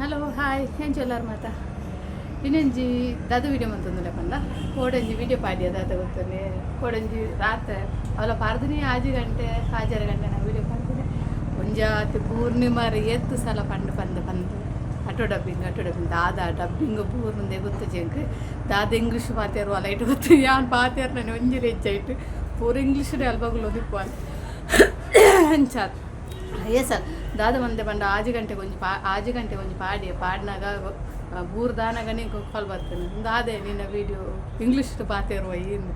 Hello, hi, ಎಂಚ ಎಲ್ಲಾರು ಮಾತ? ಇನ್ನೊಂಜಿ ದಾದ ವೀಡಿಯೋ ಮಂತೊಂದುಲ್ಲೆ ಪಂಡ, ಕೋಡೊಂಜಿ ವೀಡಿಯೋ ಪಾಡ್ಯ. ದಾದ ಗೊತ್ತುಂಡೆ? ಕೋಡೊಂಜಿ ರಾತ್ರೆ ಅವಲ ಪಾರ್ದಿನಿ 6 ಗಂಟೆ, 6:30 ಗಂಟೆ ನಾ ವೀಡಿಯೋ ಪಾಡ್ದಿನಿ. ಒಂಜಾತ್ ಪೂರ್ಣಿಮಾರ್ ಏತ್ ಸಲ ಪಂಡ್ ಪಂದ್ ಪಂದ್, ಆಟೋ ಡಬ್ಬಿಂಗ್, ಆಟೋ ಡಬ್ಬಿಂಗ್. ದಾದ ಡಬ್ಬಿಂಗ್ ಪೂರ್ಣಂದೇ ಗೊತ್ತುಜಿ ಎಂಕ್. ದಾದ ಇಂಗ್ಲೀಷ್ ಪಾತೆರುವ ಲೈಟ್ ಗೊತ್ತು. ಯಾನ್ ಪಾತೆರ್ನನೆ ಒಂಜಿ ಹೆಚ್ಚಾಯ್ತು ಪೂರ ಇಂಗ್ಲೀಷ್ ಅಲ್ಪಗುಲು ದಿಪ್ಪುವಲ್. ಅಂಚ ಏ ಸರ್ ದಾದ ಮಂದೆ ಪಂಡ, 6 ಗಂಟೆಗೆ ಒಂಜಿ ಪಾ 6 ಗಂಟೆಗೆ ಒಂಜಿ ಪಾಡಿ ಪಾಡ್ನಾಗ ಬೂರ್ದಾನಗನೇ ಕಾಲ್ ಬರ್ತೇನೆ. ದಾದೆ ನಿನ್ನ ವೀಡಿಯೋ ಇಂಗ್ಲೀಷ್ ಪಾತೆರುವ ಏನು?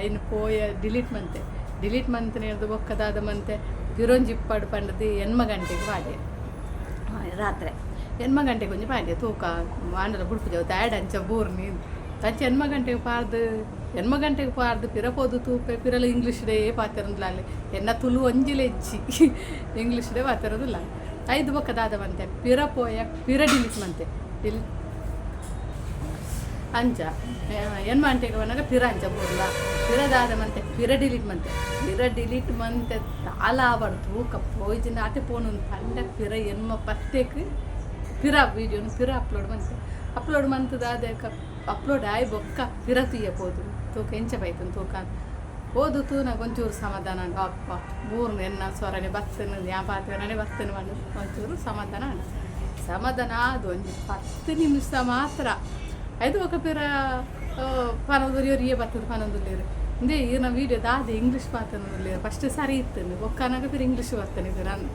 ಇನ್ನು ಪೋಯ ಡಿಲೀಟ್ ಮಂತೆ. ಡಿಲೀಟ್ ಮಂತನೆ ಬೊಕ್ಕ ದಾದ ಮಂತೆ, ಪಿರೊಂಜಿ ಇಪ್ಪಡು ಪಂಡದು 8 ಗಂಟೆಗೆ ಪಾಡ್ಯ. ರಾತ್ರೆ 8 ಗಂಟೆಗೆ ಒಂಜಿ ಪಾಡ್ಯ. ತೂಕ ಆಂಡಲ ಬುಡ್ಪುಜವು ದಾಡ್ ಅಂಚ ಬೂರ್ನಿ ಅಂಚ. 8 ಗಂಟೆಗೆ ಪಾರ್ದು, 8 ಗಂಟೆಗೆ ಪಾರ್ದು ಪಿರ ಪೋದು ತೂಪೆ, ಪಿರಲ ಇಂಗ್ಲೀಷ್ಡೇ ಪಾತೆರಂದ್ಲಾಲೆ. ಎನ್ನ ತುಳು ಒಂಜಿಲ ಇಜ್ಜಿ, ಇಂಗ್ಲೀಷ್ಡೇ ಪಾತೆರೋದಿಲ್ಲ. ಐದು ಬೊಕ್ಕ ದಾದ ಮಂತೆ, ಪಿರ ಪೋಯ, ಪಿರ ಡಿಲೀಟ್ ಮಂತೆ. ಡಿಲೀಟ್ ಅಂಚ 8 ಗಂಟೆಗೆ ಬಂದಾಗ ಪಿರ ಅಂಚ ಬೂರ್ಲ. ಪಿರ ದಾದ ಮಂತೆ, ಪಿರ ಡಿಲೀಟ್ ಮಂತೆ. ಪಿರ ಡಿಲೀಟ್ ಮಂತೆ ತಾಲ ಆವಡ್ ತೂಕ ಪೋಯ್ಜಿನ ಆತೆ ಪೋನು ಪಂಡ, ಪಿರ 8:10ಕ್ಕೆ ಪಿರ ವೀಡಿಯೋನು ಪಿರ ಅಪ್ಲೋಡ್ ಮಂತೆ. ಅಪ್ಲೋಡ್ ಮಂತದ ಅದೇ ಅಪ್ಲೋಡ್ ಆಯ್ ಬೊಕ್ಕ ಪಿರ ತೂಯ ಪೋದು, ತೂಕ ಎಂಚ ಬೈತನ್ ತೂಕ ಪೋದು ತೂನಾಗ ಒಂಚೂರು ಸಮಾಧಾನ ಆಂಡ್. ಅಪ್ಪ, ಬೂರ್ನ ಎನ್ನ ಸ್ವರನೆ ಬತ್ತನ, ಯಾ ಪಾತೆರನೆ ಬತ್ತನ ಪಂಡ ಒಂಚೂರು ಸಮಾಧಾನ ಆಂಡ್. ಸಮಾಧಾನ ಆದ್ ಒಂಜಿ 10 ನಿಮಿಷ ಮಾತ್ರ. ಐದು ಬೊಕ್ಕ ಪಿರ ಪನೊಂದುರಿ ಬತ್ತದ ಪನೊಂದುಲ್ಲೇರು, ಇಂದೇ ಈರ್ನ ವೀಡಿಯೋ ದಾದ ಇಂಗ್ಲೀಷ್ ಪಾತೆರೊಂದುಲ್ಲೇರು, ಫಸ್ಟ್ ಸರಿ ಇತ್ತು, ಬೊಕ್ಕನಾಗ ಪಿರ ಇಂಗ್ಲೀಷ್ ಬರ್ತೇನೆ ಇದು ನಾನು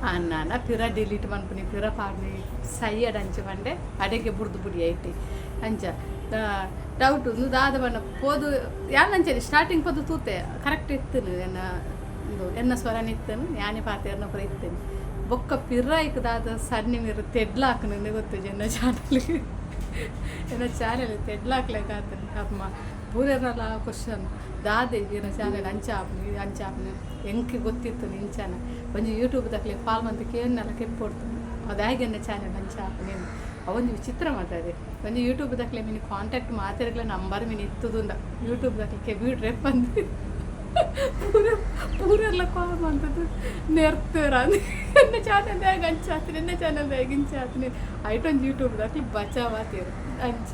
ಅನ್ನಾನ. ಪಿರ ಡಿಲೀಟ್ ಮನ್ಪುನಿ, ಪಿರ ಪಾಡ್ನಿ ಸಯ್ಯಡ್ ಅಂಚ ಪಂಡೆ. ಅಡೆಗೆ ಬುಡ್ದು ಬುಡಿ ಐಟಿ. ಅಂಚ ಡೌಟ್ ಉಂದು ದಾದ ಪಂಡ, ಪೋದು ಯಾನ್ ಅಂಚನೆ ಸ್ಟಾರ್ಟಿಂಗ್ ಪೋದು ತೂತೆ, ಕರೆಕ್ಟ್ ಇತ್ತನು. ಎನ್ನ ಉಂದು ಎನ್ನ ಸ್ವರನ ಇತ್ತನು, ಯಾನೆ ಪಾತೆರ್ನ ಪೂರ ಇತ್ತೇನೆ. ಬೊಕ್ಕ ಪಿರ ಐಕ್ ದಾದ ಸನ್ನಿ ಮೀರು ತೆಡ್ಲಾಕ್ನ ಗೊತ್ತುಜಿ. ಎನ್ನ ಚಾನಲ್, ಎನ್ನ ಚಾನೆಲ್ ತೆಡ್ಲಾಕ್ಲೆಕ ಆತನ. ಅಮ್ಮ, ಪೂರೆರ್ನಲ ಕ್ವಶನ್, ದಾದೆ ಈರ್ನ ಚಾನೆಲ್ ಅಂಚ ಆಪುನಿ, ಅಂಚ ಆಪುನಿ? ಎಂಕ್ ಗೊತ್ತಿತ್ತು ಇಂಚನ. ಒಂಜಿ ಯೂಟ್ಯೂಬ್ ದಕ್ಲೆ ಕಾಲ್ ಮಂತ್ ಕೇನ್ನಲ ಕೆಪ್ಪೊಡ್ತು, ಅದಾಗೆ ಎನ್ನ ಚಾನೆಲ್ ಅಂಚ ಆಪುನಿ. ಅವೊಂಜಿ ವಿಚಿತ್ರ ಮಾತಾಡಿ. ಒಂಜಿ ಯೂಟ್ಯೂಬ್ ದಕ್ಲೆ ಮಿನಿ ಕಾಂಟ್ಯಾಕ್ಟ್ ಮಾತೆರ್ಗ್ಲ ನಂಬರ್ ಮಿನಿ ಇತ್ತುದುಂಡ ಯೂಟ್ಯೂಬ್ ದಕ್ಲೆ ಕೆಬಿಡ್ ರೆಪ್ಪಂದು ಪೂರ ಪೂರೆಲ್ಲ ಕಾಲ್ ಮಂತದ್ದು ನೆರ್ತೇರ, ಎನ್ನ ಚಾನೆಲ್ ದಾಗ ಅಂಚ ಆತೀನಿ, ಎನ್ನ ಚಾನೆಲ್ ದಾಗ ಇಂಚ ಆತೀನಿ. ಐಟೊಂಜಿ ಯೂಟ್ಯೂಬ್ ದಕ್ಲೆ ಬಚಾವಾತೀರು. ಅಂಚ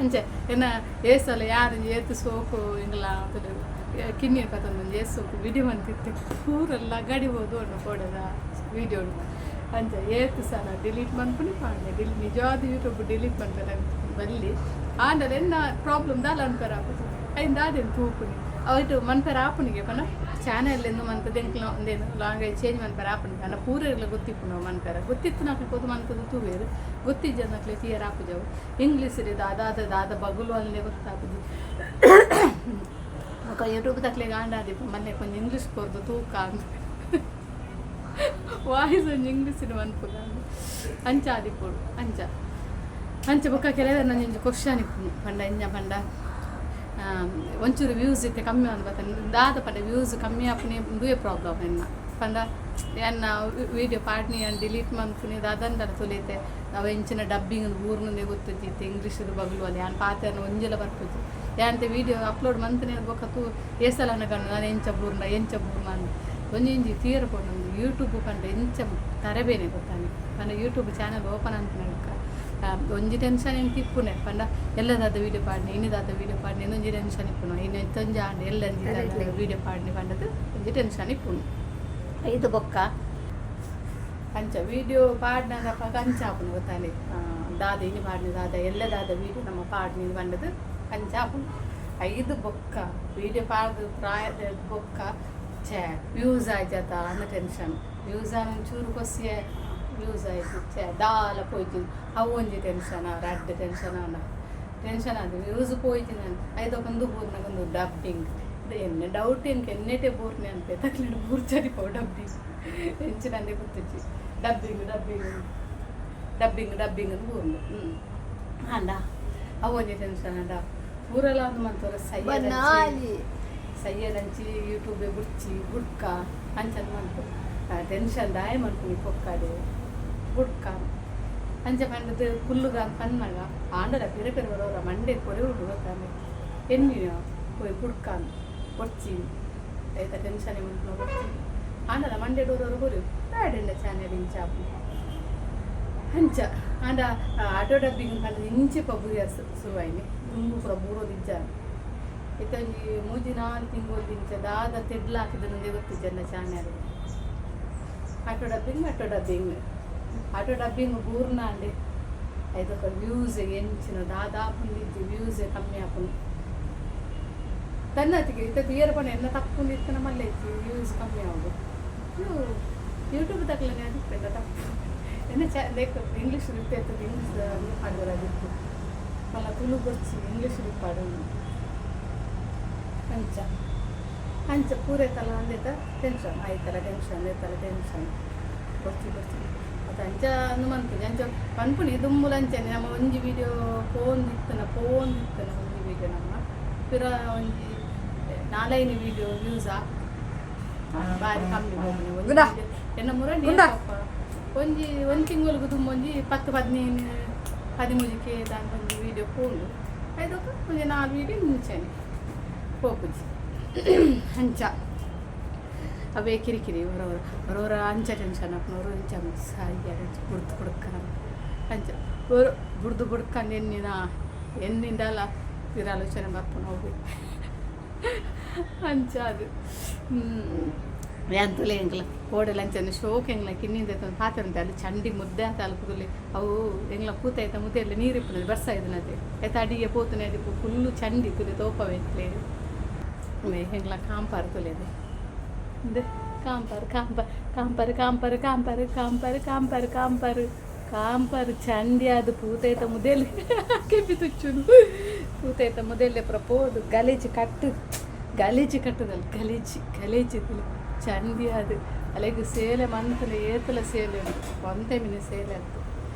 ಅಂಚೆ ಎನ್ನ ಏಸಲ ಯಾರು ಏತ್ ಸೋಕು ಇಂಗ್ಲ ಕಿನ್ನಿ ಪತ್ತೊಂದು ಏಸ್ ಸೋಕು ವಿಡಿಯೋ ಮಂತಿತ್ತೆ. ಪೂರೆಲ್ಲ ಗಡಿಬೋದು ಉಂಡು ಕೋಡೆದ ವೀಡಿಯೋ. ಅಂಚ ಏತ್ ಸಲ ಡಿಲೀಟ್ ಮನ್ಪುನಿ, ಪಾಡ್ನೆ ಡಿಲಿ. ನಿಜವಾದ ಯೂಟ್ಯೂಬ್ ಡಿಲೀಟ್ ಮನ್ಪೆರೆ ಬಲ್ಲಿ. ಆಂಡಲ ಎನ್ನ ಪ್ರಾಬ್ಲಮ್ ದಾಲ ಅನ್ಪೆರ ಆಪುಜಿ. ಐನ್ ದಾದೆನ್ ತೂಪುನಿ, ಅವಿಟ್ಟು ಮನ್ಪೆರ ಆಪುನಿಗೆ ಪಂಡ ಚಾನೆಲ್ ಎಂದು ಮಂತದ ಎಂಕ್ಲ ಒಂದೇನು ಲ್ಯಾಂಗ್ವೇಜ್ ಚೇಂಜ್ ಮನ್ಪೆರ ಆಪುನಿ ಪಂಡ ಪೂರೆರ್ಲ ಗೊತ್ತಿಪ್ಪುನವು. ಮನ್ಪೆರ ಗೊತ್ತಿತ್ತು ನಕ್ಲು ಪೋದು ಮಂತದ ತೂವೇರು, ಗೊತ್ತಿಜ್ಜ ನಕ್ಲೆ ತೀಯರ ಆಪುಜವು. ಇಂಗ್ಲೀಷ್ ದಾದಾದ ದಾದ ಬಗುಲು ಅಲ್ಲೇ ಗೊತ್ತಾಪುಜಿ. ಬೊಕ್ಕ ಯೂಟ್ಯೂಬ್ ದಕ್ಲೆಗ್ ಆಂಡ ಮೊನ್ನೆ ಕೊಂಚ ಇಂಗ್ಲೀಷ್ ಕೊರ್ದು ತೂಕ ಅಂದ್ ವಾಯ್ಸ್ ಒಂಜಿ ಇಂಗ್ಲೀಷ್ ಮನ್ಪುಗ ಅಂಚ ಆದಿಪ್ಪೊಡು. ಅಂಚ ಅಂಚ ಬೊಕ್ಕ ಕೆಲವೆರ್ ನಂಜೊಂಜಿ ಕ್ವಶನ್ ಇಪ್ಪುನು. ಪಂಡ ಎಂಜ ಪಂಡ, ಒಂಚೂರು ವ್ಯೂಸ್ ಇತ್ತೆ ಕಮ್ಮಿ ಆಂದ್ ಬತ್ತಂಡ್. ದಾದ ಪಂಡ, ವ್ಯೂಸ್ ಕಮ್ಮಿ ಆಪುನಿ ಉಂದುವೇ ಪ್ರಾಬ್ಲಮ್ ಎನ್ನ. ಪಂಡ ಎನ್ನ ವೀಡಿಯೋ ಪಾಡ್ನಿ, ಯಾನ್ ಡಿಲೀಟ್ ಮನ್ಪುನಿ ದಾದಂಡಲ ತುಲಿತೆ. ಅವ ಎಂಚಿನ ಡಬ್ಬಿಂಗ್ ಊರ್ನಂದೇ ಗೊತ್ತುಜ್ಜಿ. ಇತ್ತೆ ಇಂಗ್ಲೀಷ್ ಬಗ್ಲು ಅಲ್ಲಿ ಯಾನ್ ಪಾತೆರ್ನ ಒಂಜಿಲ ಬರ್ಪುಜಿ. ಯಾಂತೆ ವೀಡಿಯೋ ಅಪ್ಲೋಡ್ ಮಂತನೆ ಬೊಕ್ಕ ತೂ ಏಸಲನ ಕಣ್ಣು ನಾನು ಎಂಚ ಬೂರ್ನ, ಎಂಚ ಬೂರ್ನ ಅಂದ್ ಒಂಜಿ ತೀರ ಪೋಂಡು. ಯೂಟ್ಯೂಬ್ ಪಂಡ ಎಂಚ ತರಬೇನೆ ಗೊತ್ತಾನೆ. ಪಂಡ ಯೂಟ್ಯೂಬ್ ಚಾನಲ್ ಓಪನ್ ಅಂತನೆ ಒಂಜಿ ಟೆನ್ಷನ್ ಎಂಕ್ ಇಪ್ಪುನೆ. ಪಂಡ ಎಲ್ಲದಾದ ವೀಡಿಯೋ ಪಾಡ್ನಿ, ಇನ್ನಿದಾದ ವೀಡಿಯೋ ಪಾಡ್ನಿ, ಇನ್ನೊಂಜಿ ಟೆನ್ಷನ್ ಇಪ್ಪುನು. ಇನ್ನು ಎತ್ತೊಂಜಿ ಆಂಡ್ ಎಲ್ಲಂಜಿ ವೀಡಿಯೋ ಪಾಡ್ನಿ ಪಂಡದು ಒಂಜಿ ಟೆನ್ಷನ್ ಇಪ್ಪುನು. ಐದು ಬೊಕ್ಕ ಅಂಚ ವೀಡಿಯೋ ಪಾಡ್ನದಪ್ಪ ಅಂಚ ಆಪುಂಡು ಗೊತ್ತಾನೆ. ದಾದ ಇನಿ ಪಾಡ್ನಿ, ದಾದ ಎಲ್ಲದಾದ ವೀಡಿಯೋ ನಮ್ಮ ಪಾಡ್ನಿ ಪಂಡದು ಅಂಚ ಆಪುಂಡು. ಐದು ಬೊಕ್ಕ ವೀಡಿಯೋ ಪಾಡ್ದು ಪ್ರಾಯ ಬೊಕ್ಕ, ಛೇ, ವ್ಯೂಸ್ ಆಯ್ತತ ಅಂದ ಟೆನ್ಷನ್. ವ್ಯೂಸ್ ಆನ ಒಂಚೂರು ಕೊಸಿಯ ವ್ಯೂಸ್ ಆಯ್ತು, ಛೇ, ದಾಲ ಪೋಯ್ತು, ಅವು ಒಂಜಿ ಟೆನ್ಷನ್. ರಡ್ಡ್ ಟೆನ್ಷನ್ ಆನ ಟೆನ್ಷನ್ ಅದು ವ್ಯೂಸ್ ಪೋಯ್ತು. ನಾನು ಐದಕ್ಕೊಂದು ಬೂರ್ನಾಗೊಂದು ಡಬ್ಬಿಂಗ್ ಎನ್ನೆ ಡೌಟ್ ಎಂಕ್ ಎನ್ನೆಟೆ ಬೂರ್ನೆ ಅನ್ಪೆ ತಕ್ಲೆಡ್ ಬೂರ್ಚರಿ ಪೋ. ಡಬ್ಬಿಂಗ್ ಎಂಚಿನಂದೆ ಗೊತ್ತುಜ್ಜಿ. ಡಬ್ಬಿಂಗ್, ಡಬ್ಬಿಂಗ್, ಡಬ್ಬಿಂಗ್, ಡಬ್ಬಿಂಗ್ ಅಂತ ಬೂರ್ನು. ಅಂಡ ಅವು ಒಂಜಿ ಟೆನ್ಷನ್. ಅಂಡ ಪೂರೆಲ್ಲ ಒಂದು ಮಂತೋರ ಸಯ್ಯ ಬನ್ನಾಲಿ. ಸಯ್ಯದಂಚಿ ಯೂಟ್ಯೂಬ್ ಬುಡ್ಚಿ ಬುಡ್ಕ ಅಂಚನ್ ಮಂತು ಟೆನ್ಷನ್ ದಾಯ ಮನ್ಪುನಿ ಪೊಕ್ಕಡೆ ಬುಡ್ಕ ಅಂಚ ಪಂಡದು ಕುಲ್ಲುಗ ಪನ್ನಾಗ ಆಂಡಲ ಪಿರ ಪಿರ ಬರೋರ ಮಂಡೆ ಕೊರೆ ಉಂಡು ಗೊತ್ತಾನೆ. ಎನ್ನಿನ ಪೋಯ್ ಬುಡ್ಕ ಬೊಡ್ಚಿ ಐತ ಟೆನ್ಷನ್ ಮನ್ಪುನ ಬೊಡ್ಚಿ. ಆಂಡಲ ಮಂಡೆ ಡೋರೋರು ಕೊರಿ ಬ್ಯಾಡ ಚಾನೆಲ್ ಇಂಚ ಆಪುಂಡು. ಅಂಚ ಆಂಡ ಆಟೋ ಡಬ್ಬಿಂಗ್ ಪಂಡ ಇಂಚಿಪ ಬುರಿಯ ಶುರುವಾಯಿನಿ ದುಂಬು ಪೂರ ಬೂರೋದಿಜ್ಜ. ಇತ್ತೆ ಒಂಜಿ ಮೂಜಿ ನಾಲ್ ತಿಂಗೊಲು ಇಂಚ ದಾದ ತೆಡ್ಲ ಹಾಕಿದನಂದೇ ಗೊತ್ತಿಜ್ಜ ಎನ್ನ channel. Auto dubbing, auto dubbing, auto dubbing ಬೂರ್ನಾಂಡೆ ಐದೊಕ views ಎಂಚಿನ ದಾದಾಪುಂದಿಜ್ಜಿ, ವ್ಯೂಸ್ ಕಮ್ಮಿ ಆಪುಂಡು. ತನ್ನತಿಗೆ ಇತ್ತೆ ತೀಯರ ಪಂಡ ಎನ್ನ ತಪ್ಪುಂದು ಇತ್ತನ ಮಲ್ಲ ಇಜ್ಜಿ, ವ್ಯೂಸ್ ಕಮ್ಮಿ ಆವೊಡು. ಯೂಟ್ಯೂಬ್ ತಕ್ಲನೆ ಅದಿಪ್ಪೆಲ್ಲ ತಪ್ಪು. ಎನ್ನ ಚ ಲೈಕ್ ಇಂಗ್ಲೀಷ್ ಇರ್ತದೆ, ಇಂಗ್ಲೀಷ್ ಪಾಡುವರಾಗಿತ್ತು ಮಲ್ಲ ತುಳು ಬೊರ್ಚಿ, ಇಂಗ್ಲೀಷ್ ಪಾಡು. ಅಂಚ ಅಂಚ ಪೂರೈತಲ್ಲ ಅಂದೇತ ಟೆನ್ಷನ್ ಆಯ್ತಲ್ಲ, ಟೆನ್ಷನ್ ಐತಲ್ಲ, ಟೆನ್ಷನ್ ಬೊರ್ಚಿ ಬೊರ್ಚಿ ಅದು. ಅಂಚ ಅಂದು ಮನ್ಪುಜಿ, ಅಂಚ ಪನ್ಪುನಿ. ದುಂಬುಲ ಅಂಚನೆ ನಮ್ಮ ಒಂಜಿ ವಿಡಿಯೋ ಪೋಂದಿತ್ತನ ಪೋಂದಿತ್ತನ ಒಂಜಿ ವಿಡಿಯೋ ನಮ್ಮ ಪಿರ ಒಂಜಿ ನಾಲೈದು ವಿಡಿಯೋ ವ್ಯೂಸ್ ಬಾರಿ ಕಮ್ಮಿ ಪೋಪುನಿ ಒಂಜಿ ಗುಂಡಾ. video. ಎನ್ನ ಮುರ ಗುಂಡಾ. ಒಂಜಿ ಒಂದು ತಿಂಗಳಿಗೆ ದುಂಬು ಒಂಜಿ 10 15 13 ಕೆ ದಾಂತ ಒಂಜಿ ವಿಡಿಯೋ ಪೋಂಡು. ಐದೊಕ ಒಂಜಿ ನಾಲ್ ವಿಡಿಯೋ ಮುಂಚೆನೆ ಪೋಪುಜಿ. ಅಂಚ ಅವೇ ಕಿರಿಕಿರಿ. ಹೊರವರ ಹೊರವರ ಅಂಚ ಟೆನ್ಷನ್ ಆಪುನವರು. ಇಂಚ ಸಾಯಿ ಬುಡ್ದು ಬುಡ್ಕ ಅಂಚ ಒರು ಬುಡ್ದು ಬುಡ್ಕಂದು ಎನ್ನಿನ ಎನ್ನಿಂಡಲ ಪಿರ ಆಲೋಚನೆ ಬರ್ಪುನ ಅವು. ಅಂಚ ಅದು ಎಂತಲೇ ಎಂಕ್ಲ ಕೋಡೆಲ ಅಂಚನೆ ಶೋಕ್. ಎಂಗ್ಲ ಕಿನ್ನಿಂದ ಪಾತ್ರೆ ಅಲ್ಲಿ ಚಂಡಿ ಮುದ್ದೆ ಆತ ಅಲ್ಪುದುಲೆ. ಅವು ಎಂಗ್ಲ ಕೂತೈತ ಮುದ್ದೆ ಎಲ್ಲ ನೀರು ಇಪ್ಪುನದು ಬರ್ಸ ಇದನ್ನತೆ ಐತ ಅಡಿಗೆ ಪೋತುನೆ ಅದು ಫುಲ್ಲು ಚಂಡಿ ತುಲೆ ತೋಪವೆ ಎಂಗ್ಲ ಕಾಂಪಾರ್ ತುಲೆದೆ. ಕಾಂಪರ್ ಕಾಂಪರ್ ಕಾಂಪರ್ ಕಾಂಪರ್ ಕಾಂಪರ್ ಕಾಂಪರ್ ಕಾಂಪರ್ ಕಾಂಪರ್ ಕಾಂಪರ್ ಚಂಡಿ ಅದು ಪೂತೈತ ಮುದೆಲೆ ಕೆಬ್ಬಿ ತುಚ್ಚುನು ಪೂತೈತ ಮುದೆಲೆ ಪೂರ ಪೋದು ಗಲೀಜು ಕಟ್ಟು ಗಲೀಜು ಕಟ್ಟುದಲ್ಲ, ಗಲೀಜು ಗಲೀಜು ಚಂಡಿ ಅದು. ಅಲೆಗ್ ಸೇಲೆ ಮಂತುನ ಏತಲ ಸೇಲೆ ಉಂಡು, ಒಂತೆ ಮಿನಿ ಸೇಲೆ ಅತ್ತು.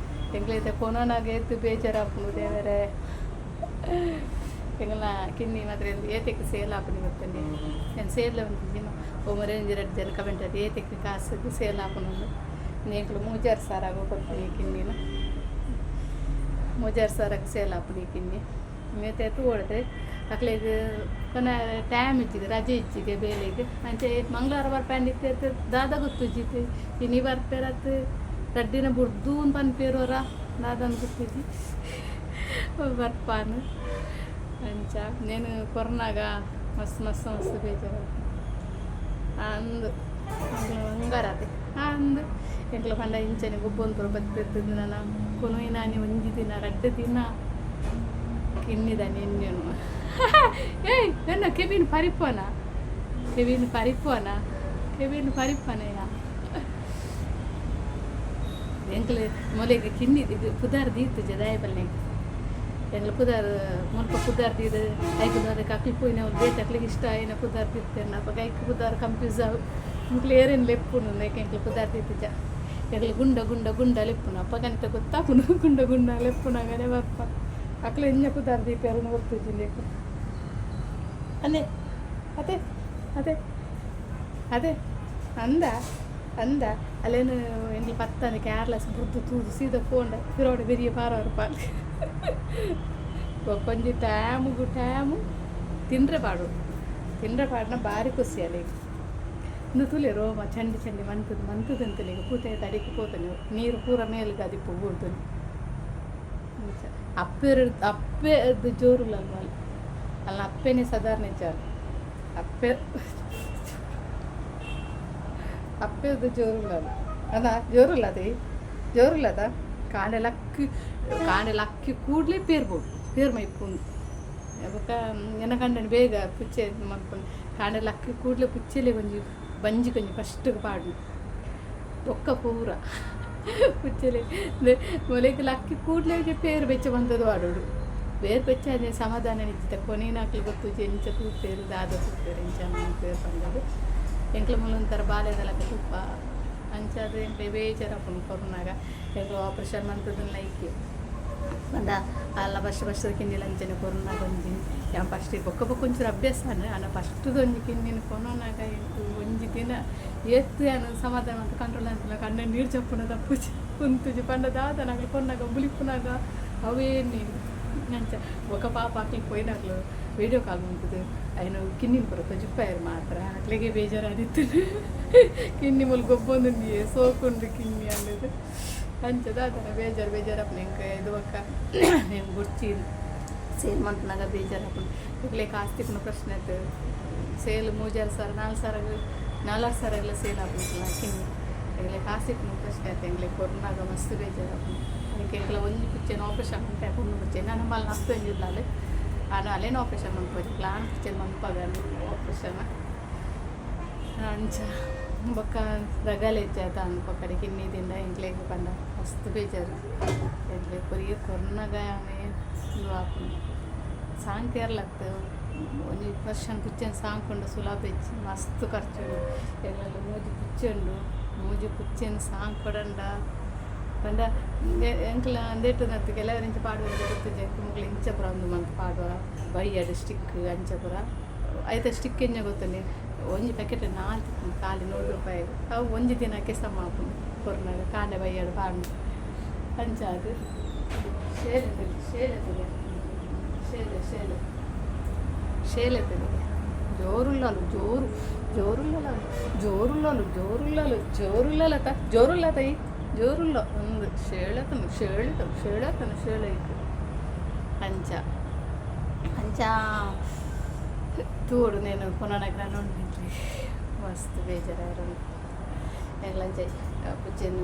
ಎಂಕ್ಲೈತೆ ಕೊನೊನಾಗ ಏತ್ ಬೇಜಾರಾಪುಂಡು ದೇವರೇ. ಎಂಗ್ಲ ಕಿನ್ನಿ ಮಾತ್ರ ಏತೆಕ್ ಸೇಲ್ ಆಪುನಿ ಗೊತ್ತುಂಡೆ? ಏನು ಸೇಲ್ ಉಂಟು ಒಮ್ಮರೆ ಒಂಜಿ ರಡ್ಡ್ ಜನ ಕಮೆಂಟ್ ಅದು ಏತೆಕ್ ಕಾಸುಗು ಸೇಲ್ ಆಪುಂಡು. ಎಂಕ್ಲು ಮೂಜಾರು ಸಾರಾಗ ಕೊರ್ಪುನಿ ಕಿನ್ನಿನ, ಮೂಜಾರು ಸಾರಕ್ಕೆ ಸೇಲ್ ಆಪುನಿ ಕಿನ್ನಿ. ಮೇತೆ ತೂವೊಡ್ರೆ ಅಕ್ಲೆಗ್ ಕೊನ ಟೈಮ್ ಇಜ್ಜಿಗೆ, ರಜೆ ಇಜ್ಜಿಗೆ ಬೇಲೆಗ್. ಅಂಚೆ ಮಂಗಳವಾರ ಬರ್ಪಂಡ ಇತ್ತೆ ದಾದ ಗೊತ್ತುಜ್ಜಿತ್ತೆ. ಇನಿ ಬರ್ಪೆರತ್ ರಡ್ಡ್ ದಿನ ಬುಡ್ದು ಪನ್ಪೇರೋರ ದಾದನ್ ಗೊತ್ತುಜ್ಜಿ ಬರ್ಪಾನು. ಅಂಚ ನೇನು ಕೊರ್ನಾಗ ಮಸ್ತ್ ಮಸ್ತ್ ಮಸ್ತ್ ಬೇಜಾರು ಅಂದು ಬಂಗಾರತೆ ಅಂದು. ಎಂಕ್ಲ ಪಂಡ ಇಂಚನೆ ಗೊಬ್ಬೊಂದು ಪೂರ ಬತ್ತಿರ್ತದೆ. ನನ ಕೊನೊಯಿನಾನಿ ಒಂಜಿ ದಿನ ರಡ್ಡ್ ದಿನ ಕಿನ್ನಿದಾನಿ ಎನ್ನೇನು. ಏಯ್, ಎನ್ನ ಕೆಬಿನ್ ಪರಿಪೋನ, ಕೆಬಿನ್ ಪರಿಪೋನ, ಕೆಬಿನ್ ಪರಿಪೋನ. ಯಾ ಎಂಕ್ಲೆ ಮೊಲೆಗ್ ಕಿನ್ನಿ ಇದು ಪುದಾರ್ ದೀತುಜೆ ದಾಯೆ ಪಲ್ಲೆ? ಎಂಕ್ಲ ಪುದಾರ್ ಮುಲ್ಪ ಪುದಾರ್ ದೀದ್ ಐಕ್ ಅದಕ್ಕೆ ಅಕ್ಲು ಪೋಯಿನ ಅವ್ಲು ಬೇತೆ ಅಕ್ಲೆಗ್ ಇಷ್ಟ ಆಯಿನ ಪುದಾರ್ ದೀತೆರ್ನ. ಅಪಗ ಐಕ್ ಪುದಾರ್ ಕನ್ಫ್ಯೂಸ್ ಆವು, ಮುಕ್ಲು ಏರೆನ್ ಲೆಪ್ಪುನು. ಐಕ್ ಎಂಕ್ಲ ಪುದಾರ್ ದೀತುಜ. ಎಂಕ್ಲ ಗುಂಡ ಗುಂಡ ಗುಂಡ ಲೆಪ್ಪುನು. ಅಪಗ ಅಂತ ಗೊತ್ತಾಪುನು, ಗುಂಡ ಗುಂಡ ಲೆಪ್ಪುನಾಗನೆ ಬರ್ಪ. ಅಕ್ಲು ಎಂಜ ಪುದಾರ್ ದೀಪೆರ್ ಗೊತ್ತುಜ್ಜಿ ಇಂದೆಕ್. ಅದೇ ಅದೇ ಅದೇ ಅದೇ ಅಂದ ಅಂದ ಅಲ್ಲೇನು ಎಂಕ್ಲು ಪತ್ತನೆ ಕೇರ್ಲೆಸ್ ಬುಡ್ದು ತೂದು ಸೀದಾ ಪೋಂಡ ಪಿರೋಡೆ ಬೆರಿಯ ಪಾರವರು ಪಾಲ್. ಬೊಕ್ಕೊಂಜಿ ಟೈಮುಗು ಟೈಮು ತಿಂದ್ರೆ ಪಾಡು, ತಿಂದ್ರೆ ಪಾಡ್ನ ಭಾರಿ ಖುಷಿ ಅಲೆಗ್. ಇಂದು ತೂಲೆ ರೋಮ ಚಂಡಿ ಚಂಡಿ ಮಂತುದು ಮಂತುದು ಅಂತಲೇ ಪೂತೆ ಅಡಿಕ್ ಪೋತನೆ. ನೀರು ಪೂರ ಮೇಲ್ಗ್ ಅದಿಪ್ಪು ಬೂರ್ದು. ಅಂಚ ಅಪ್ಪೆರ್ ಅಪ್ಪೆರ್ದು ಜೋರುಲಲ್ವ ಅಲ್ಲ, ಅಪ್ಪೆನೆ ಸಾಧಾರಣ ಇಜ್ಜಾರ್. ಅಪ್ಪೆ ಅಪ್ಪೆರ್ದು ಜೋರುಲಲ್ಲ ಅಲ್ಲ, ಜೋರುಲ್ಲದೆ ಜೋರುಲ್ಲದ. ಕಾಂಡೆ ಲಕ್ಕಿ ಕಾಂಡೆ ಲಕ್ಕಿ ಕೂಡಲೇ ಪೇರ್ಬೋದು ಪೇರ್ ಮೈಪುಂಡು. ಬೊಕ್ಕ ಎನ್ನ ಕಂಡನಿ ಬೇಗ ಪುಚ್ಚೆ ಮಲ್ಪುಂಡು. ಕಾಂಡೆ ಲಕ್ಕಿ ಕೂಡಲೇ ಪುಚ್ಚೆಲೆ ಒಂಜಿ ಬಂಜಿ ಕೊಂಜಿ ಫಸ್ಟ್ಗೆ ಪಾಡು, ಬೊಕ್ಕ ಪೂರ ಪುಚ್ಚೆಲೆ ಮೊಲೆಗ್ ಲಕ್ಕಿ ಕೂಡಲೇ ಒಂಜಿ ಪೇರು ಬೆಚ್ಚ ಬಂದದ್ದು ಪಾಡೋಡು. ಪೇರು ಬೆಚ್ಚ ಅದೇ ಸಮಾಧಾನ ಇಜ್ಜಿತ. ಕೊನೆನಾಕ್ಲು ಗೊತ್ತುಜಿ ಎಂಚ ತೂಪೇರು ದಾದ ತೂಪೇರು ಎಂಚ ಪೇರು ಪಂಡದು. ಎಂಕ್ಲ ಮೂಲ ಒಂಥರ ಬಾಲ್ಯದ ಲೆಕ್ಕ ತೂಪ. ಅಂಚಾದ್ ಎಂಕ್ಲೆ ಬೇಜಾರಾಪುಂಡು ಕೊರ್ನಾಗ. ಎಂಕ್ಲು ಆಪ್ರೇಷನ್ ಮಂತುದು ಲೈಕ್ ಪಂಡ ಅಲ್ಲ ಫಸ್ಟ್ ಫಸ್ಟ್ ಕಿನ್ನಿಲ ಅಂಚನೆ ಕೊರ್ನಾಗ ಒಂಜಿ ಯಾನ್ ಫಸ್ಟ್ ಬೊಕ್ಕ ಬೊಕ್ಕ ಒಂಚೂರು ಅಭ್ಯಾಸ ಆಂಡ್. ಫಸ್ಟ್ದು ಒಂಜಿ ಕಿನ್ನಿನ ಕೊನೊನಾಗ ಎಂಕ್ ಒಂಜಿ ದಿನ ಏತ್ ಯಾನ್ ಸಮಾಧಾನ ಮಂತ್ ಕಂಟ್ರೋಲ್ ಆಂತಿಲ್ಲ. ಕಣ್ಣು ನೀರು ಜಪ್ಪುನ ತಪ್ಪುಜಿ ಉಂತುಜಿ ಪಂಡ ದಾದನ ಅಕ್ಲು ಕೊರ್ನಾಗ ಬುಲಿಪುನಾಗ ಅವೇ ನೀರು. ಅಂಚ ಬೊಕ್ಕ ಪಾಪ ಅಕ್ಲು ಪೋಯಿನಕ್ಲು ವೀಡಿಯೋ ಕಾಲ್ ಮಂತುದು ಐನು ಕಿನ್ನಿನ ಪೂರ ತೊಜಿಪ್ಪಾಯೆರ್ ಮಾತ್ರ. ಅಕ್ಲೆಗೆ ಬೇಜಾರಾದಿತ್ತು, ಕಿನ್ನಿ ಮೂಲು ಗೊಬ್ಬೊಂದುಂಡಿಯೇ, ಸೋಕುಂಡು ಕಿನ್ನಿ ಅಂದದು. ಅಂಚ ದಾದನ ಬೇಜಾರು ಬೇಜಾರಪ್ಪನ ಎಂಕ್ ಇದು ಬೊಕ್ಕ ಎಂಕ್ ಬುಡ್ಚಿ ಸೇಲ್ ಮಲ್ಪುನಗ ಬೇಜಾರಾಪುಂಡು. ಎಂಕ್ಲೆ ಕಾಸ್ ತಿಕ್ಕುನ ಪ್ರಶ್ನೆ ಆತು. ಸೇಲ್ 3,500 4,000 4,000ಲ ಸೇಲ್ ಆಪುಂಡು ಕಿನ್ನಿ. ಎಂಕ್ಲೆ ಕಾಸ್ ತಿಕ್ಕುನ ಪ್ರಶ್ನೆ ಆತು. ಎಂಕ್ಲೆ ಕೊರ್ನಾಗ ಮಸ್ತ್ ಬೇಜಾರಾಪುಂಡು. ಅದಕ್ಕೆ ಎಂಕ್ಲ ಒಂಜಿ ಪುಚ್ಚೆನ್ ಆಪ್ರೇಷನ್ ಮನ್ಪೆ, ಪೊಣ್ಣು ಪುಚ್ಚೆ. ನನ ಮಲ್ಲ ಅಪ್ಪೆ ಒಂಜಿ ಉಲ್ಲಾಲ್, ಆನ ಅಲೆನ ಆಪ್ರೇಷನ್ ಮನ್ಪೊಡು. ಎಂಕ್ಲ ಆಣ್ ಪುಚ್ಚೆನ್ ಮನ್ಪಾಗ ಆಪ್ರೇಷನ್. ಅಂಚ ಬೊಕ್ಕ ರಗಲೆ ಹೆಚ್ಚಾತ ಪಕ್ಕಡೆ ಕಿನ್ನಿ ದಿಂಡ. ಎಂಕ್ಲೆಗ್ ಪಂಡ ಮಸ್ತ್ ಬೇಜಾರು. ಎಂಕ್ಲೆ ಕೊರಿಯೆ ಕೊರ್ನಗ ಉಂದು ಆಪುಂಡು. ಸಾಂಕೇರ್ಲತ್ತು ಒಂಜಿ ವರ್ಷನ್ ಪುಚ್ಚೆನ್ ಸಾಂಕುಂಡ ಸುಲಭ ಇಜ್ಜಿ, ಮಸ್ತ್ ಖರ್ಚು. ಎಂಕ್ಲಲ್ಲ ಮೂಜಿ ಪುಚ್ಚೆ ಉಂಡು. ಮೂಜಿ ಪುಚ್ಚೆನ್ ಸಾಂಕೊಡಂಡ ಪಂಡ ಎಂಕ್ಲ ಅಂದೇಟು ನತ್ತು ಕೆಲವರು ಇಂಚ ಪಾಡುವ ಗೊತ್ತಿಜ್ಜಿ. ಎಂಕ್ ಮುಕ್ಲು ಇಂಚ ಪೂರ ಉಂದು ಮಂತ್ ಪಾಡುವ ಬಯ್ಯಡ್ ಸ್ಟಿಕ್ ಅಂಚ ಪೂರ. ಐತ ಸ್ಟಿಕ್ ಎಂಚ ಗೊತ್ತುಂಡೆ? ಒಂಜಿ ಪ್ಯಾಕೆಟ್ ನಾಲ್ ತಿಕ್ಕುಂಡು ಖಾಲಿ 100 ರೂಪಾಯಿ. ಅವು ಒಂಜಿ ದಿನಕ್ಕೆ ಸಮ ಆಪುಂಡು. ಕೊರ್ನಾಗ ಕಾಂಡೆ ಬಯ್ಯಡ್ ಪಾಡ್ಂಡ ಅಂಚ. ಅದು ಶೇಲೆ ಶೇಲೆ ಶೇಲೆ ಶೇಲೆ ಶೇಲೆ. ಜೋರುಳ್ಳಲು ಜೋರು ಜೋರುಳ್ಳಲ ಜೋರುಳ್ಳಲು ಜೋರುಳ್ಳಲು ಜೋರುಳ್ಳಲತ ಜೋರುಲ್ಲ ತೈ ಜೋರುಲ್ಲ ಒಂದು ಶೇಳತನು ಶೇಳತನು ಶೇಳತನು ಶೇಳೈತು. ಅಂಚ ಅಂಚ ತೂಡು నేను ಕೊನನಗ್ರ ಉಂಡಿದ್ವಿ. ಮಸ್ತ್ ಬೇಜಾರು. ಎಂಗ್ಲಂಚೆ ಪುಚ್ಚೆನ್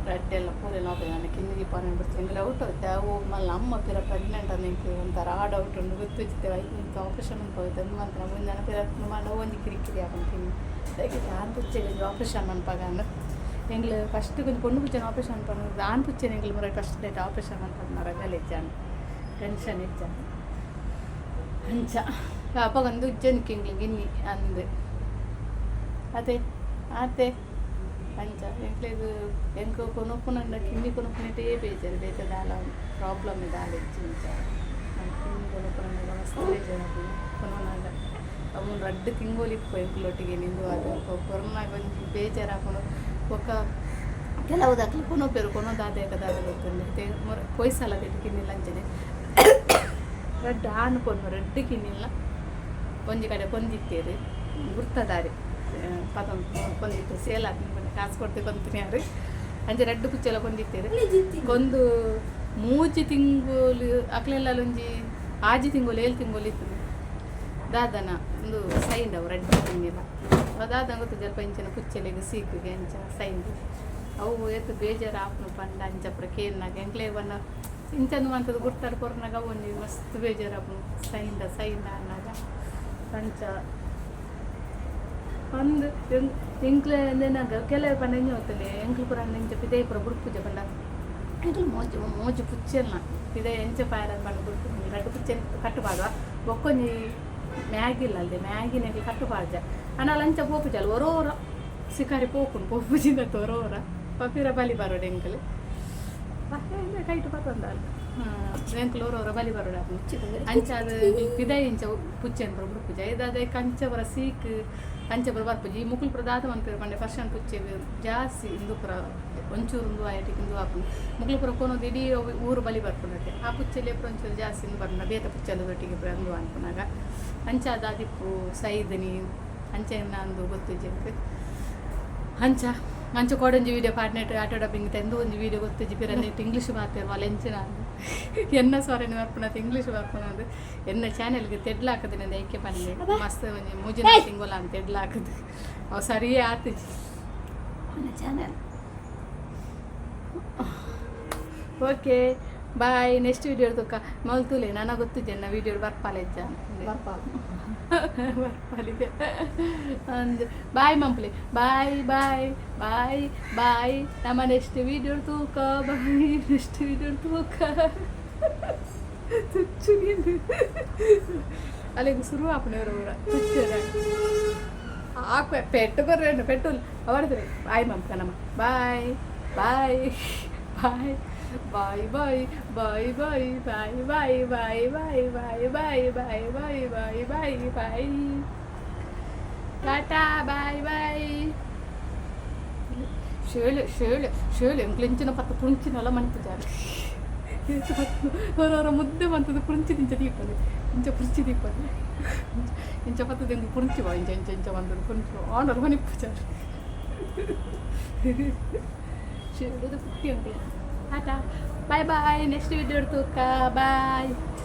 ರಡ್ಡೆಲ್ಲ ಪೂರೆಲ್ಲ ಆಪುಜಿ. ಕಿನ್ನಿ ದೀಪಾವಳಿ ಬಿಡ್ತು ಎಂಕ್ ಡೌಟ್ ಆಯ್ತು. ಅವು ಮಲ್ಲ ಅಮ್ಮ ಪಿರ ಪ್ರೆಗ್ನೆಂಟ್ ಅಂದ್ ಎಂಕ್ ಒಂಥರ ಡೌಟ್ ಉಂಡು. ಗೊತ್ತುಜ್ಜಿತ್ತೆ. ಐಕ್ ಆಪ್ರೇಷನ್ ಮನ್ಪೋಯ್ತು ಅಂದ್ ಮಂತ್ರ ಮುಂಜಾನೆ ಪಿರ ಮಾಂಡ ಒಂಜಿ ಕಿರಿಕಿರಿ ಆಪುಂಡು ಕಿನ್ನಿ. ಅದಕ್ಕೆ ಆಣ್ ಪುಚ್ಚೆಗ್ ಒಂಜಿ ಆಪ್ರೇಷನ್ ಮನ್ಪಾಗ ಅಂದ್. ಎಂಗ್ಲು ಫಸ್ಟ್ ಒಂಜಿ ಪೊಣ್ಣು ಪುಚ್ಚೆನ್ ಆಪ್ರೇಷನ್ ಮನ್ಪಂಡ, ಆಣ್ ಪುಚ್ಚೆನ್ ಎಂಗ್ಲು ಮುರ ಫಸ್ಟ್ ಡೇಟ್ ಆಪ್ರೇಷನ್ ಮನ್ಪಂಡ ರಗಲೆ ಇಜ್ಜಾಂಡ್, ಟೆನ್ಷನ್ ಇಜ್ಜಾಂಡ್. ಅಂಚ ಅಪಗ ಒಂದು ಉಜ್ಜನಿಕ್ಕೆ ಎಂಗ್ಲು ಗಿನ್ನಿ ಅಂದ್ ಅದೇ ಆತೆ. ಅಂಚ ಎಂಕ್ಲೆಗ್ ಎಂಕ್ ಕೊನೊಪುನಂಡ ಕಿನ್ನಿ ಕೊನೊಪುನೆಟೇ ಬೇಜಾರು. ಬೇತೆ ದಾಲ ಪ್ರಾಬ್ಲಮ್ ದಾಲ ಇಜ್ಜಿ. ಇಂಚ ಕಿನ್ನಿ ಕೊನೊಪುನಂಡ ಮಸ್ತ್ ಬೇಜಾರಾಪುಂಡು ಕೊನೊನಾಗ. ಅವು ರಡ್ಡ್ ತಿಂಗೊಲು ಇಪ್ಪು ಎಂಕ್ಲೊಟ್ಟಿಗೆ ನಿಂದು. ಅದು ಕೊರೋನಾಗ ಒಂಜಿ ಬೇಜಾರಾಪುಂಡು. ಬೊಕ್ಕ ಕೆಲವು ದಾಕಲು ಕೊನೊಪೆರು, ಕೊನೊದಾದ ದಾದ ಗೊತ್ತುಂಡು. ಇತ್ತೆ ಮೊರ ಪೊಯ್ಸಲ ಕಿನ್ನಿಲ ಅಂಚನೆ ರಡ್ಡ್ ಆಣ್ ಪೊಣ್ಣು ರಡ್ಡ್ ಕಿನ್ನಿಲ್ಲ ಒಂಜಿ ಕಡೆ ಕೊಂದಿತ್ತೇರು ಗುರ್ತದಾರಿ ಪತೊಂದು ಕೊಂದಿತ್ತು. ಸೇಲ್ ಆತ್ಂಡ್, ಕಾಸು ಕೊಡ್ತೆ ಕೊಂತಿನಿ ಯಾರು. ಅಂಚೆ ರಡ್ಡ್ ಪುಚ್ಚೆಲ ಕೊಂದಿತ್ತೇರು. ಕೊಂದು 3 ತಿಂಗೋಲು ಅಕ್ಲೆಲ್ಲ ಒಂಜಿ 6 ತಿಂಗೋಲು 7 ತಿಂಗೋಲು ಇತ್ತು. ದಾದನ ಒಂದು ಸೈಂಡ್ ಅವು ರಡ್ಡ್ ಕಿನ್ನಿಲ. ದಾದ ಗೊತ್ತು ಜಲ್ಪ ಇಂಚಿನ ಪುಚ್ಚೆಲೆಗ್ ಸೀಕ್ಗೆ ಅಂಚ ಸೈಂಡ್ ಅವು. ಏತ್ ಬೇಜಾರು ಆಪುಂಡು ಪಂಡ ಅಂಚ ಪೂರ ಕೇನ್ನಾಗ ಎಂಕ್ಲೆ ಬಣ್ಣ ಇಂಚಂದು ಮಂತದ ಗುರ್ತಾಡ್ ಕೊರ್ನಾಗ ಅವು ಒಂಜಿ ಮಸ್ತ್ ಬೇಜಾರು ಆಪುಂಡು ಸೈಂಡ ಸೈಂಡ ಅನ್ನಾಗ. ಅಂಚ ಅಂದ್ ಎಂಕ್ಲೆ ಅಂದೆನಾಗ ಕೆಲವು ಪಂಡ ಎಂಚ ಗೊತ್ತುಂಡೆ? ಎಂಕ್ಲು ಪೂರ ಅಂಡ ಇಂಚ ಪಿದಯಿ ಪೂರ ಬುಡ್ಪುಜ. ಪಂಡ ಎಂಕ್ಲು ಮೋಜು ಮೋಜು ಪುಚ್ಚೆಲ್ನ ಪಿದಯಿ ಎಂಚ ಪಾಯರ ಪಂಡ ಬುಡ್ಪು. ರಡ್ಡ್ ಪುಚ್ಚೆನ್ ಕಟ್ಟು ಪಾಡುವ. ಬೊಕ್ಕೊಂಜಿ ಮ್ಯಾಗಿ ಇಲ್ಲ ಅಲ್ದೆ ಮ್ಯಾಗಿನ ಎಂಕ್ಲು ಕಟ್ಟು ಪಾಡ್ಜ. ಆಂಡಲ ಅಂಚ ಪೋಪುಜಲ್. ಒರೋರ ಶಿಕಾರಿ ಪೋಪುಂಡು, ಪೋಪುಜಿಂದ ಒರೋರ ಪಪಿರ ಬಲಿ ಬರೋಡು ಎಂಕಲು ಕೈಟ್ ಪತ್ತೊಂದಾಲ್. ಎಂಕುಲು ಒರೋರ ಬಲಿ ಬರೋಡು. ಅಂಚ ಅದು ಪಿದಯಿ ಇಂಚ ಪುಚ್ಚೆನ್ ಪೂರ ಬುಡ್ಪುಜ. ಇದಾದ ಕಂಚ ಪೂರ ಸೀಕ್ ಅಂಚ ಪೂರ ಬರ್ಪುಜಿ. ಈ ಮುಕುಲು ಪೂರ ದಾದ ಮನ್ಪೆರ್ ಪಂಡೆ, ಪರ್ಷನ್ ಪುಚ್ಚೆಗ್ ಜಾಸ್ತಿ ಇಂದು ಪೂರ ಒಂಚೂರು ಉಂದು ಆಯಟಿಗೆ ಇಂದು ಆಪುಂಡು. ಮುಕುಲು ಪೂರ ಕೊನೊದು ಇಡೀ ಊರು ಬಲಿ ಬರ್ಪುಂಡತೆ. ಆ ಪುಚ್ಚೆಲೆ ಪೂರ ಒಂಚೂರು ಜಾಸ್ತಿ ಇಂದು ಬರ್ಪುಂಡು ಬೇತೆ ಪುಚ್ಚೆದ ಒಟ್ಟಿಗೆ ಪೂರ ಇಂದು ಅನ್ಪುನಾಗ. ಅಂಚ ದಾದಿಪ್ಪು ಸೈದನಿ ಅಂಚ ಅಂದು ಗೊತ್ತುಜ್ಜಿ ಎಂಕ್. ಅಂಚ ಅಂಚ ಕೊಡೊಂಜಿ ವೀಡಿಯೋ ಪಾಡ್ನೆಟ್ ಆಟೋ ಡಬ್ಬಿಂಗ್ ತೆಂದು ಒಂಜಿ ವೀಡಿಯೋ ಗೊತ್ತುಜ್ಜಿ. ಪಿರ ನೆಟ್ ಇಂಗ್ಲೀಷ್ ಮಾತೆರ್ವ ಎಂಚಿನ ಎನ್ನ ಸ್ವರನೆ ಬರ್ಪುನದು, ಇಂಗ್ಲೀಷ್ ಬರ್ಪುನದು. ಎನ್ನ ಚಾನೆಲ್ಗೆ ತೆಡ್ಲು ಹಾಕುದು ನಂದು ಐಕೆ ಪನ್ನೆ. ಮಸ್ತ್ ಒಂಜಿ ಮೂಜಿನ ತಿಂಗೊಲ ಅಂತ ತೆಡ್ಲು ಹಾಕುದು. ಅವು ಸರಿಯೇ ಆತಿಜಿ channel. Okay, bye. Next video ತುಕ್ಕ ಮಲ್ತುಲೆ. ನನಗೆ ಗೊತ್ತಿದ್ದೆ ನನ್ನ ವೀಡಿಯೋ ಬರ್ಪಾಲೆಜ್ಜ. ಬರ್ಪಾಲ್. ಬರ್ಪಾಲಿಗೆ ಅಂದ್ ಬಾಯ್ ಮಂಪ್ಲಿ. Bye bye bye bye. ನಮ್ಮ ನೆಕ್ಸ್ಟ್ ವೀಡಿಯೋ ತೂಕ. ಬಾಯ್, ನೆಕ್ಸ್ಟ್ ವೀಡಿಯೋ ತೂಕ. ತುಚ್ಚು ನೀನು ಅಲ್ಲಿಗೆ ಶುರು ಆಪುನವರು ತುಚ್ಚರ ಆಕು ಪೆಟ್ಟು ಕೊರ್ರೆ ಪೆಟ್ಟು ಅವರ್ದ್ರಿ. ಬಾಯ್ ಮಂಪ್ಕ ನಮ್ಮ. Bye bye bye bye bye bye bye bye bye bye bye bye bye bye bye bye bye bye tata bye bye. ಶೇಳು ಶೇಳು ಶೇಳು ಎಂಕ್ಲೆಂಚಿನ ಪತ್ತ ಪುಂಚಿನಲ್ಲ ಮನ್ಪುಜಾರು ಹೊರ ಮುದ್ದೆ ಮಂತದ ಪುಂಚಿ ಇಂಚ ದೀಪದೆ ಇಂಚ ಪುಂಚಿ ದೀಪದೆ ಇಂಚ ಪತ್ತದ ಎಂಕ್ ಪುಂಚಿ ಬಾ ಇಂಚ ಇಂಚ ಇಂಚ ಬಂದದ ಪುಂಚಿ ಆಂಡರ್ ಮನಿಪುಜಾರು. ಶೇಳುದ ಪುಟ್ಟಿ ಅಂಕಲ್. ಟಾಟಾ, ಬಾಯ್ ಬಾಯ್. ನೆಕ್ಸ್ಟ್ ವಿಡಿಯೋ ತೂಕ. ಬಾಯ್.